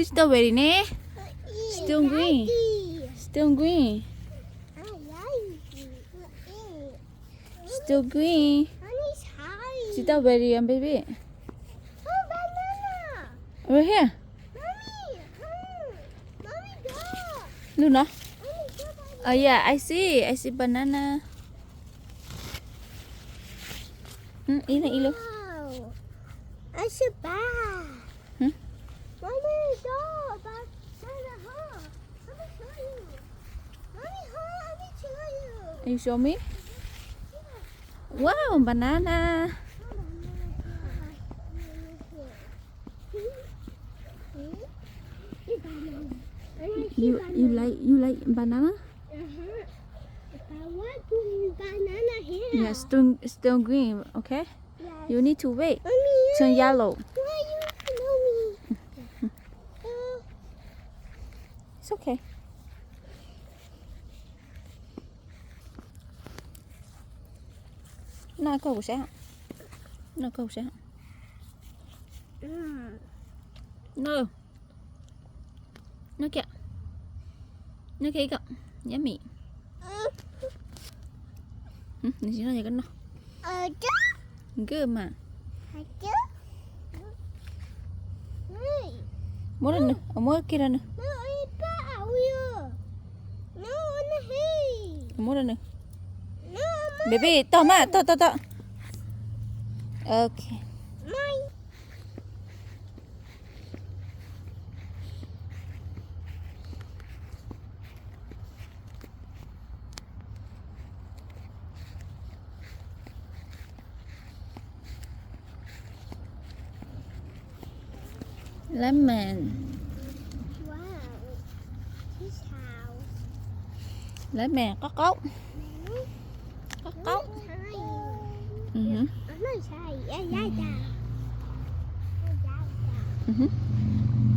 Strawberry ne? Still green. Still green. Still green. Strawberry, baby. Right here. Look, no? Oh, yeah, I see. I see banana. Hmm, eat, eat, look. Wow. I should buy. Hmm? Mommy, go, but, but, huh? Let me show you. Mommy, huh? Let me show you. You show me? Yeah. Wow, banana. You, you like, you like banana? Uh-huh. I want to banana here. Yeah, still, still green, okay? Yes. You need to wait. Mommy, turn yellow. Why you know me? Uh, it's okay. Noj koj kuv saib. Noj koj kuv saib. Mm. Noj. Noj kiag. Noj kiag ib ko. Yummy. Nws tsis noj ces koj noj. Good mà. Muab rau nws, muab kiag rau nws. Muab rau nws. Baby, tog mas, tog, tog, tog. Ok. Lemon. Wow. This house. Lemon, qaub qaub. Qaub qaub. Nice. Mhm. Nice. Mhm.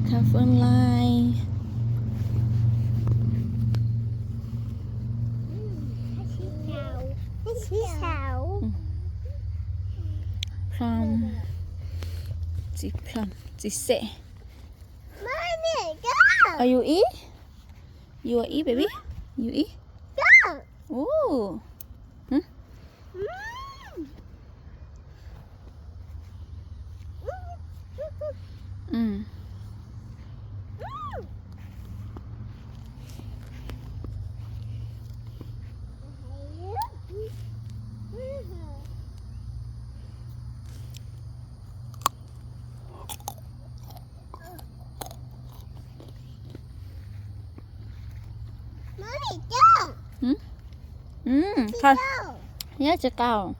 Kaffir lime. Mm, plum. Txiv plum, txiv xej. Are you eat? You eat, baby? You eat? Ooh. Hmm? Mm. Tsis qaug.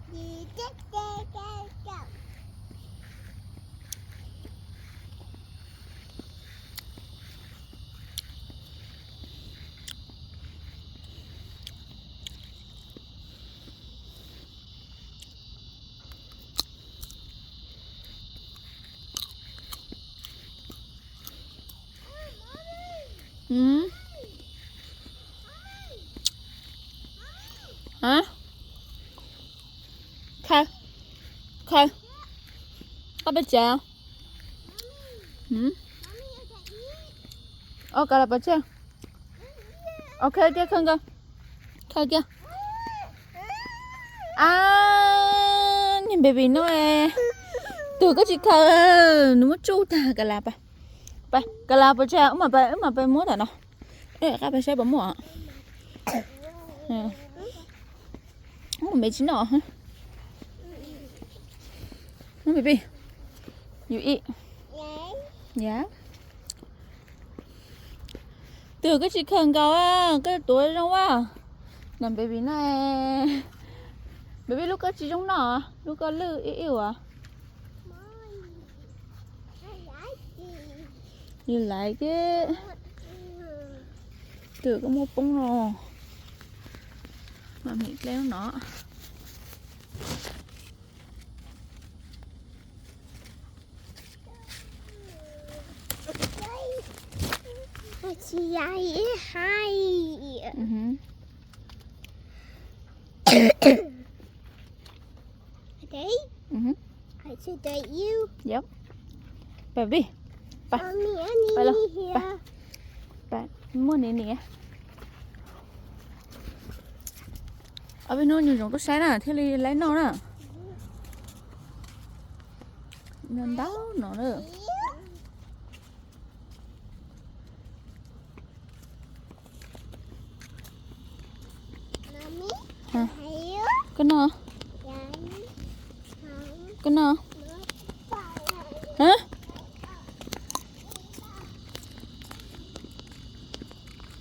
Hả? Khai. Khai. Koj peb tsav. Ua kas las pov tseg. Ok, kiag khaws nkaus. Khaws kiag. A, niag baby no, twg koj tsis khaws, nws muab tsuj tag kas las pas. Pas, kas las pov tseg, wb mam pas, wb mam pas muab tam no. Wb qab pas saib puas muaj. Mus me tsis noj. Mus baby. You eat. Yeah. Twg koj tsis khaws nkaus, koj tuav zoo a. Niag baby no. Baby lub koj tsis zoo noj, lub koj lwj ib ib uas. You like it? Twg koj muab poob no. Mam him dleb no. Daddy? Mhm. I should date you. Yep. Baby. Pab, pab los, pab, muaj niam niam. Ob peb hnub nws zoo tuaj saib na thiaj li laib noj na. Ntau no na. Koj noj, koj noj.